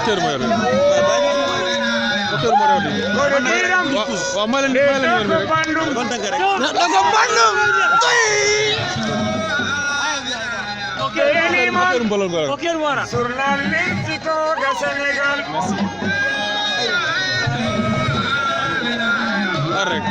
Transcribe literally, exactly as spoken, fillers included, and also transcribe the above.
Docteur Mayor. Docteur Mayor. Wa wa malen malen. Docteur Bandung. Docteur Mbolol Golol. Journaliste de Sénégal. Arrête.